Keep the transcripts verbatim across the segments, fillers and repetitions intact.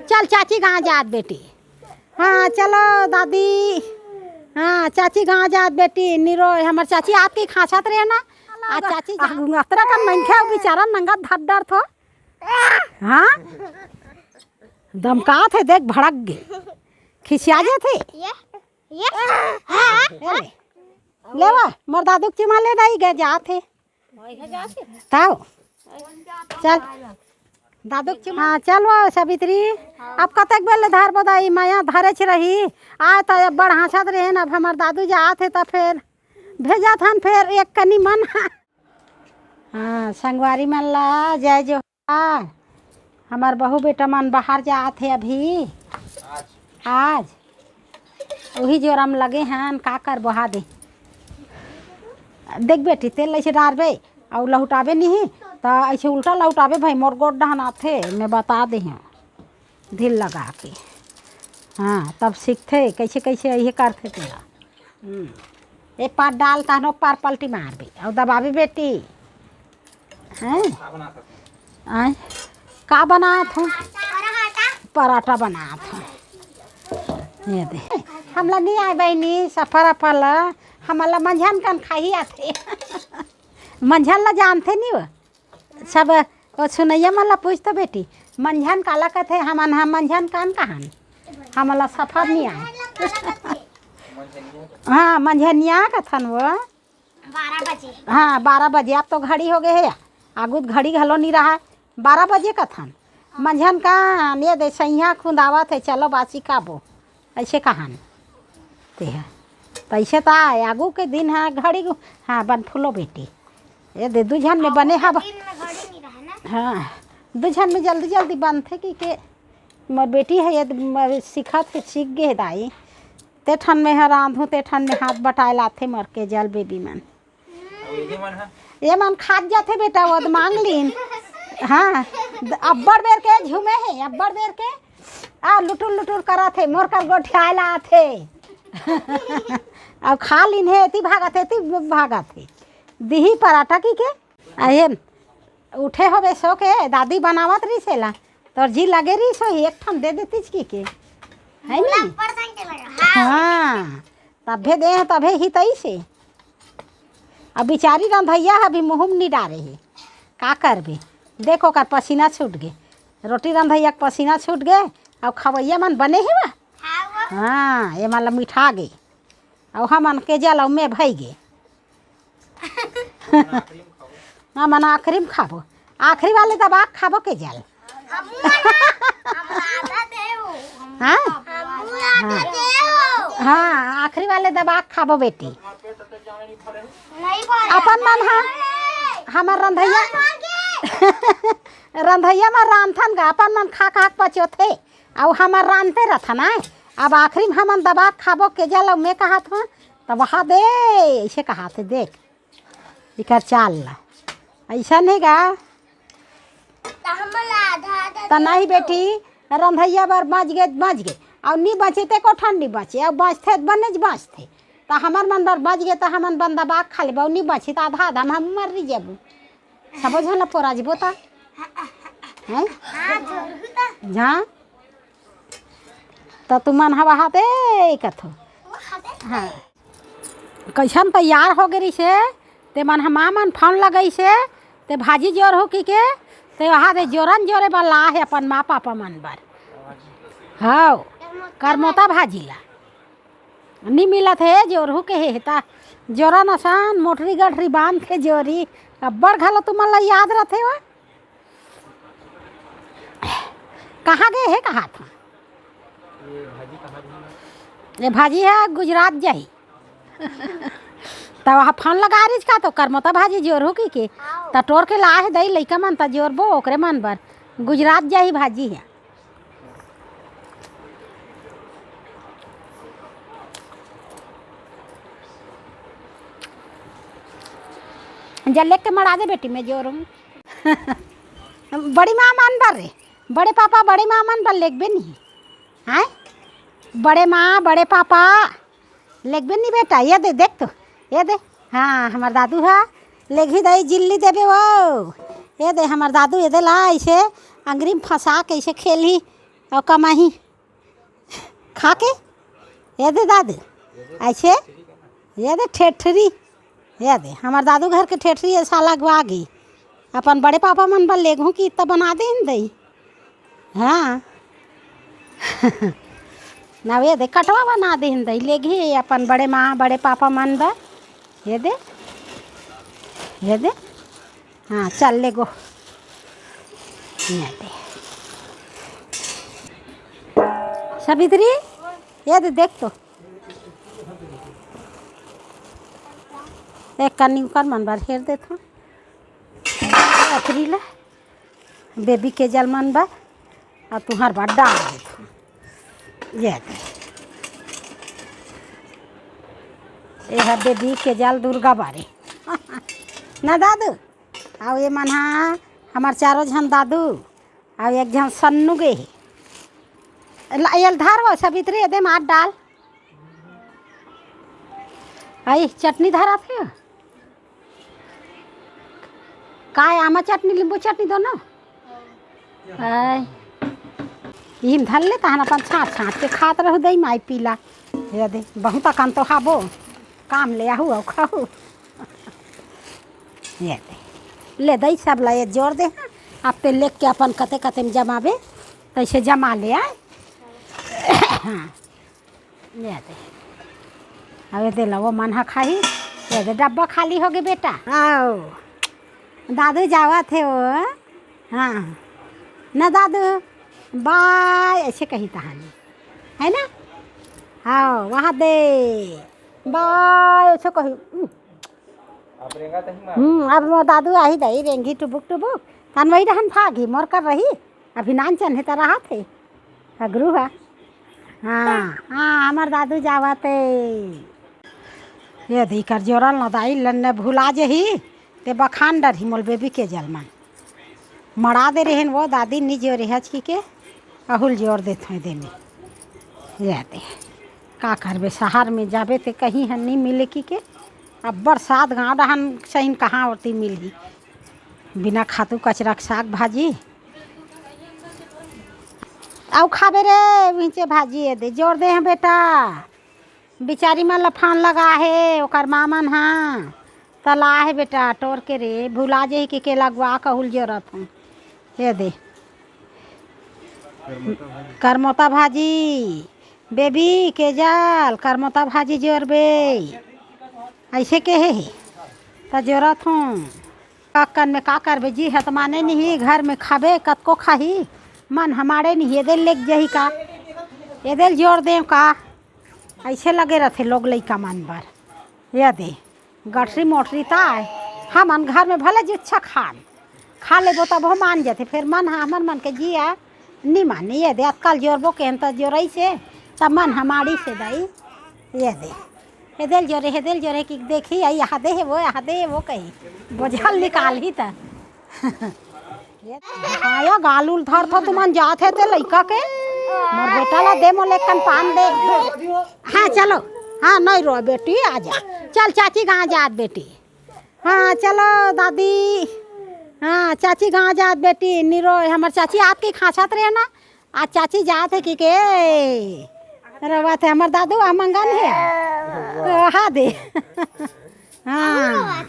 चल चाची गाँव जात बेटी। हाँ चलो दादी। हाँ चाची गाँव जात बेटी। निरो हमर चाची आपके खाँचत रहे ना। आ चाची जा- गुंगतरा का मनखे बेचारा नंगा धर डर थो। हाँ दमकात हे देख भड़क गे। खिसिया जात हे। ये ये ए ले। लेवा मोर दादू के चुमा ले दाई गे जात हे। ताओ चल दादू के चुमा। हाँ चल वो सावित्री। अब कतक बेर ले धरबो दाई मया धरेच रही। आय त बड़ हाँसत रहे न अब हमर दादू जात हे त फेर भेजत हन फेर एक कनी मन। हाँ संगवारी मन ला जय जोहार। हमार बहू बेटा मन बाहर जात हे अभी। आज उही जोरम लगे हन का करबो हा दे। देख बेटी तेल ऐसे डारबे अउ लहुटाबे नहीं त ऐसे उल्टा लहुटाबे भाई मोर गोड डहन आथे। मैं बता दे हूँ ढील लगा के। हाँ तब सीखथे कैसे कैसे ये करथे तेला। हम्म। ए पार डाल तहन ओ पार पलटी मारबे अउ दबाबे बेटी। हैं? आय का बनात हूँ? पराठा बनात हूँ। ये दे हमला नहीं आय बहनी सफर अफर ला। हमला मंझन कन खाही आथे। मंझन ला जानथे नहीं वो। सब ओ सुनैया मन ला पूछ तो बेटी। मंझन काला कथे? हमन हम मंझन कान कहन। हमला सफर नहीं आय। हाँ मंझनिया कथन वो। बारह बजे। हाँ बारह बजे अब तो घड़ी हो गए हे। आगू त घड़ी घलो नहीं रहा। बारह बजे कथन मंझन कान ये दे सैया खुंदावत हे चलो बासी खाबो। ऐसे कहन। ते ह तैसे त आय आगू के दिन ह घड़ी गु- हाँ बन फूलो बेटी। ये दे दू झन में बने हब। हाँ दू झन में जल्दी जल्दी बनथे कि के मोर बेटी है ये म- सीखत हे सीख गे हे दाई। ते ठन में ह रांधू ते ठन में हाथ बटाए लाथे मोर के जल बेबी मन। ये मन खात जाथे बेटा वो मांग लीन। हाँ द- अब्बड़ बेर के झूमे हे अब्बड़ बेर के। आ लुटुर लुटुर करत हे मोर कर गोठियाए ला आथे। अब खा लीन हे एती भागत हे एती भागत हे। दिही पराठा की के। आ ये उठे होबे सो के दादी बनावत रहिस एला। तोर जी लगे रहिस होही एक ठन दे देतीस की के। है नी? हाँ तभे दे तभे ही तई से। अब बिचारी रंधैया ह अभी मुँह में नी डारे हे। का करबे? देख ओकर पसीना छूट गे। रोटी रंधैया के पसीना छूट गे। अउ खवैया मन बने हे वा। हाँ ये मन ला मिठा गे। अउ हमन के जल अउ में भई गे। हमन आखिरी में खाबो। आखिरी वाले दबा के खाबो के जल। हाँ? हाँ आखिरी वाले दबा के खाबो बेटी। अपन मन हा हमर रंधैया रंधैया म रांधथन गा अपन मन खा खा के पचोथे। अउ हमर रांधते रथन आय। अब आखिरी में हमन दबा के खाबो के जल अउ मैं कहत हूँ। त वहा दे ऐसे कहाथे देख। इकर चाल ला ऐसा नहीं गा। त नहीं बेटी रंधैया बर बच गे बच गे। अउ नी बचे ते कोठन नी बचे अउ बचथे त बने ज बचथे। त हमर मन बर बच गे त हमन बंदा बाग खा लेबो नी बचे त आधा आधा म हम मर रही जेबो। सबो झन ला पोरा जबो त हैं। जा त तुमन हवा हाथे कथो। हाँ कैसन तैयार हो गे रिसे। ते मन ह माँ मन फोन लगइसे। ते भाजी जोर हो की के। ते वहाँ दे जोरन जोरे बर ला हे अपन माँ पापा मन बर। हव करमोता भाजी ला। नी मिलत हे जोरहू के हे ता। जोरन असन मोटरी गठरी बांध के जोरी। अब्बड़ घलो तुमन ला याद रथे वा। कहाँ गे हे कहा था? ये भाजी है गुजरात जाही। त वहाँ फोन लगा रिस का तो करमोता भाजी जोरहू की के। त टोर के ला हे दई लइका मन त जोरबो ओकरे मन बर। गुजरात जाही भाजी है। जल्ले के मड़ा दे बेटी मैं जोरहूँ। बड़ी माँ मन बर रे। बड़े पापा बड़े माँ मन बर लेगबे नहीं। हैं? बड़े माँ बड़े पापा लेगबे नहीं बेटा। ये दे देख तो। ये दे। हाँ हमर दादू हा। लेगही दई जिल्ली देबे वो। ये दे हमर दादू ये दे ला ऐसे अंगरी में फंसा के ऐसे खेलही। अउ कमाही खा के, ये दे दादू, ऐसे, ये दे ठेठरी, ये दे, हमर दादू घर के ठेठरी, ये साला अगवा गे। अपन बड़े पापा मन बर लेगहूँ कि इतना बना देन दई। हाँ। ना, ये दे, कटवा बना देन दई, लेगही अपन बड़े माँ, बड़े पापा मन बर। ये दे, ये दे। हाँ, चल ले गो। ये दे। सावित्री, ये दे, देख तो। एक कन्नी उकर मन बर हेर देथों। अखरी ला, बेबी के जल मन बर, अउ तुंहर बर डाल देथों। ये दे। ये ह बेबी के जल दुर्गा बारे। ना दादू? अउ ये मन ह हमर चारों झन दादू, अउ एक झन सन्नू गे हे। ला, ये ल धर वो, सावित्री, ये दे मार डाल। आई, चटनी धराथे। काय, आमा चटनी, नींबू चटनी दोनों? आय। इहिम धर ले, तहन अपन छाँट छाँट के खात रहू दई माई पीला। ये दे, बहुत अकन तो हाबो। काम ले आहू अउ खाहू। ये दे। ले दई सब ला ये जोर दे। अब ते लेग के अपन कते कते में जमाबे, तैसे जमा ले आय। हाँ। ये दे। अब ये दे ला, वो मन हा खाही। ये दे, डब्बा खाली होगे बेटा। आओ। दादू जावत हे वो। हाँ। ना दादू, बाय, ऐसे कही तहानी। है ना? हाँ, वहाँ दे। बाय, ऐसे कही। हम्म। हम्म, अब मोर दादू आही दई, रेंगी टुबुक टुबुक। तन वही रहन भागी, मोर कर रही। अभी नान चन्हे त रहा थे। अगरू हा। हाँ, हाँ, हमर दादू जावत हे। ये दे, इकर जोरल न दाई, लन्ने भुला जेही, ते बखान डरही मोल बेबी के जल मन। मड़ा दे रहेन वो दादी, नी जोरे हच की के, अहू ल जोर देथों दे में। ये दे, का करबे, शहर में जाबे ते कहीं ह नी मिले की के, अब्बड़ सात गाँव डहन सहिन कहाँ ओती मिलही, बिना खातू कचरा के साग भाजी। अउ खाबे रे, उहिंचे भाजी ये दे, जोर दे ह बेटा। बिचारी मन ल फोन लगा हे, ओकर माँ मन ह। त ला हे बेटा, टोर के रे, भुला जेही के, के लगवा कहू ल जोरत हूँ। ये दे। करमोता भाजी, बेबी के जल, करमोता भाजी जोरबे। ऐसे केहे हे। त जोरत हूँ। अक्कन में का करबे, जी ह त माने नहीं, घर में खाबे, कतको खाही, मन ह माड़े नहीं, एदे ल लेग जही का, एदे ल जोर देव का, ऐसे लगे रथे लोग लइका मन बर। ये दे, गठरी मोटरी ताय, हमन घर में भले जिच्छा खान, खा लेबो तब हो मान जथे, फेर मन ह हमर मन के जिया नी माने। ये दे, अतकाल जोरबो केहेन त जोरइसे, तब मन ह माड़ीसे दई, ये दे। हेदेल जोरे, हेदेल जोरे कि देखी, आई यहाँ दे हे वो, यहाँ दे हे वो कही। बोझल निकालही त। हाँ, या गाल उल धरथो तुमन जात हे ते लइका के। मोर बेटा ला दे, मोला एकन पान दे। हाँ, चलो। हाँ, नहीं रो बेटी, आ जा। चल चाची गाँव जात बेटी। हाँ, चलो दादी। हाँ, चाची गाँव जात बेटी, निरो, हमर चाची आपके खाँचत रहे ना। आज चाची जात हे कि के? रवत हे हमर दादू, आ मंगन हे। हा दे। हाँ।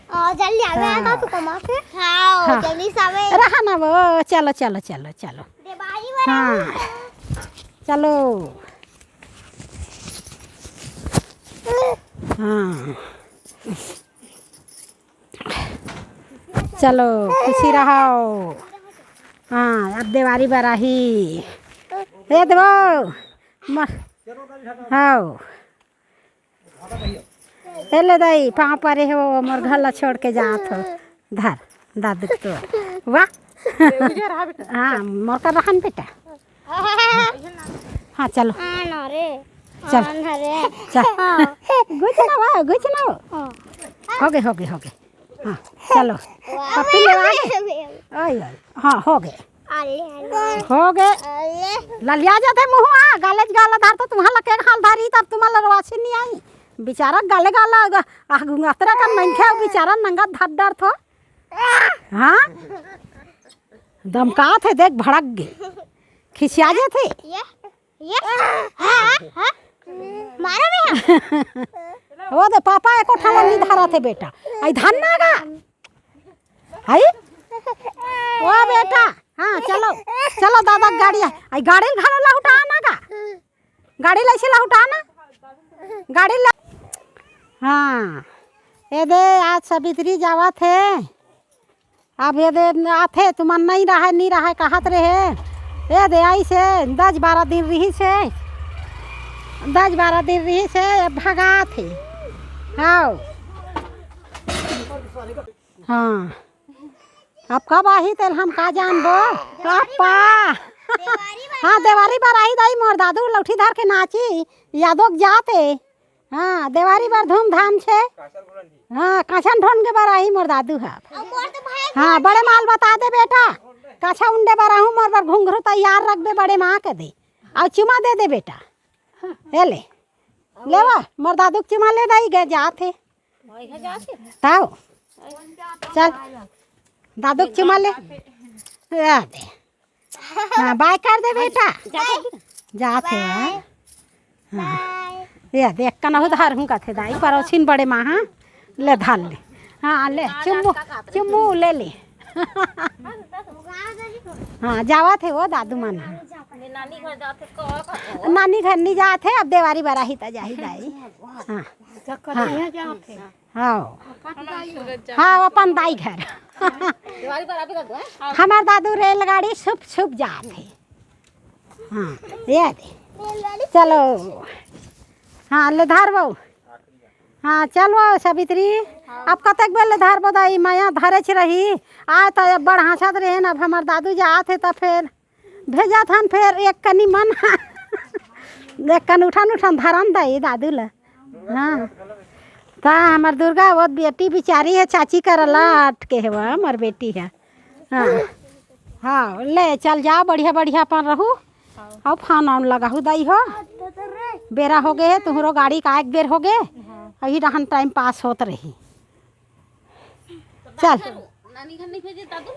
आ, जल्दी आवे हाँ। ना तू कमा के। हाँ, हाँ। जल्दी से आवे। रहा ना वो, चलो, चलो, चलो, चलो। दे भाई वाला हाँ। चलो। हाँ। चलो, खुशी रहो। हाँ, अब देवारी बर आही। ए देवो, म-, हव। ए ले दाई, पाँव परे हो, मोर घर ला छोड़ के जात हो। धर, दादू तोर। वाह। हाँ, मोर कर रहन बेटा। हाँ, चलो। हाँ ना रे। चल। हाँ ना रे। चल। हाँ। गुछ ना बा, गुछ ना बा। हाँ। हो गे, हो गे, हो गे। हाँ, चलो। वाह। पप्पी लेवा गे। ओए, ओए। हाँ, हो गे। अले, अले। हो गे। अले। ललिया जाथे मुँहवा, गालेज गाला धर तो तुम्हारा लगे हाल धारी, तब तुम्हारा लरवासी नहीं आई। बेचारा गाले गाला, ग-, आ, गुंगातरा का मनखे, बेचारा नंगा धर डर थो। हाँ? दमकात हे, देख, भड़क गे। खिसिया जाथे। ये, ये, हाँ, हाँ, मारा मैं। वो दे पापा एको ठन ला नी धरत हे बेटा। आई धन्ना गा। आई? ओ बेटा, हाँ, चलो, चलो दादा के गाड़ी हे। आई गाड़ी ल घलो लहुटा ना गा। गाड़ी ल अइसे लहुटा ना। गाड़ी ल, हाँ। ए दे, आज सवित्री जावत हे। अब ए दे आथे, तुमन नइ रहय, नी रहय कहत रहे। ए दे, अइसे दस बारह दिन रिहिस हे। दस बारह दिन रिहिस हे, अब भगात हे। हाँ। हाँ। अब कब आही तेला हम का जानबो? पापा। हाँ, देवारी बर आही दाई, मोर दादू लौठी धर के नाची, यादव के जात हे। हाँ, देवारी बर धूमधाम से। हाँ, काछन ढोन के बर आही मोर दादू ह। हाँ, बड़े माँ ल बता दे बेटा, काछा उंडे बर आहूँ, मोर बर घुंघरू तैयार रखबे बड़े माँ के दे। अउ चुमा दे दे बेटा। ए ले, लेवा, मोर दादू के चुमा ले दाई, गे जात हे। तब चल, दादू के चुमा ले। ए दे। हाँ, बाय कर दे बेटा। जात हे, हाँ। हाँ। ए दे, एक कनहु धरहूँ कथे दाई, परोसिन बड़े माँ, हाँ। ले धर ले। हाँ, ले, चुम्मू, चुम्मू ले ले। हाँ, जावत हे वो दादू मन ह। नानी घर जात हे, का, का, का? नानी घर नी जात हे, अब देवारी बर आही त जाही दाई। हाँ। हाँ। हाँ, अपन दाई घर। देवारी बर आबे कर दो, हैं? हमार दादू रेलगाड़ी सुप सुप जात हे। हाँ, ए दे। चलो। हाँ, ले धर बहू। हाँ, चल वो सवित्री। अब कतेक बेर ले धरबो दाई, मया धरेच रही। आय त अब बड़ हाँसत रहे न, अब हमार दादू जात हे त फेर भेजत हन फेर एक कनी मन। एक कन उठन उठन धरन दाई दादू ल। हाँ। त हमार दुर्गा वो बेटी बिचारी हे, चाची कर ला अटके हे वो, हमार बेटी हे। हाँ। हाँ, ले चल जाओ, बढ़िया बढ़िया अपन रहू। अउ फोन ऑन लगाहू दाई हो। बेरा हो गे हे, तुहरो गाड़ी का एक बेर हो गे। अही रहन टाइम पास होत रही। चल। नानी घर नहीं भेजे दादू?